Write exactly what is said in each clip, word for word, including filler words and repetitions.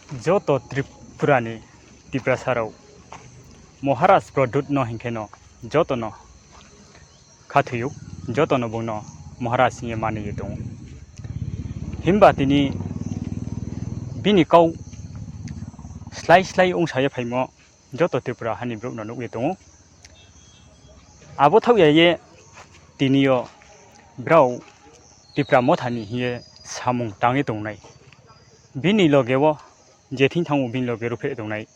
Joto Tripura ni Tiprasa rao Maharaj Pradyut no hing khe no joto no khathoi ou, joto no bung no Maharaj hing ye mani ye tong ou. Himba tini bini kau slái slái ongsa ye phaimo joto Tripura ha ni brouh no nuh ye tong ou. Abo thaoh ya ye tini yo brao Tipra Motha ni hing ye samung tang ye tongnai. Bini loge wo je thing thanng ou bini loge ruhphreh tongnai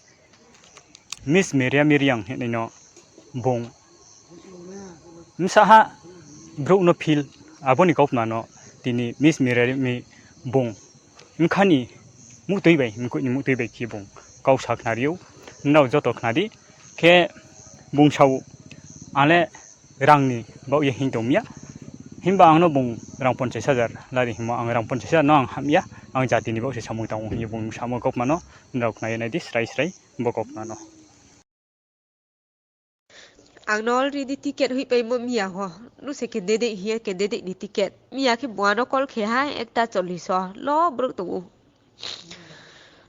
Miss Meria Miriang hingnai no bung bsa ha brouh no feel, abo ni kautma no tini Miss Meria Mi bung bkha ni muhtui bai, mkoih ni muhtui bai khe bung kau sa khnari ou, nrao joto khna di. Khe bung sa ou, ang le rang ni baoh ye hing tong mi ya, himba ang no bung rang ponchais hajar la di hingmo, ang rang ponchais hajar no ang ham ya, ang jati ni baoh se samung tang ou hing ye bung samo kautma no nrao khna ye nai di srai srai bo kautma no. Ang no already ticket hoihpaimo miya ho. Nung se candidate hing ye candidate ni ticket. Miya khe bung ano call khe ha ekta chollish o, lo brouh tong ou.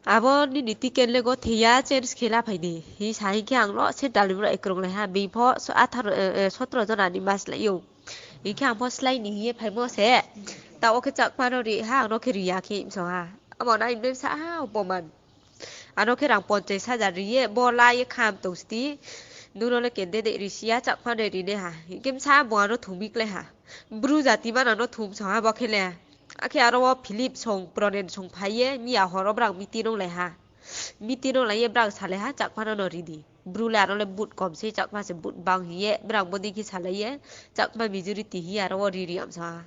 Abo nini ticket le gothei ya, change khe la phai di hing sa hing khe ang lo central ni brouh krunglai ha, being pho so-, atharo, eh, eh, sotro jona ni ma slái ou. Hing khe ang pho slái ni hing ye phaimo se. Taoh wo khe Chakma no ri ha, ang no khe ri ya khe bsong ha. Abo nai bsa ha opoman. Ano khe rang ponchais hajar ri ye, bo la ye kham tong sti. Nung no le candidate ri si ya, Chakma no ri nai ha. Hing khe bsa bung ano thum mi klái ha. Bru jati ma nang no thum song ha bo khe le. Akhe aro wo Philip song, Pronen song phai ye, miya hor wo brang meeting ong lai ha. Meeting ong lai ye brang salai ha, Chakma no no ri di. Bru le aro le vote kom se, Chakma se vote bang hing ye, brang bodei khe salai ye, Chakma majority hing ye aro wo ri ri am song ha.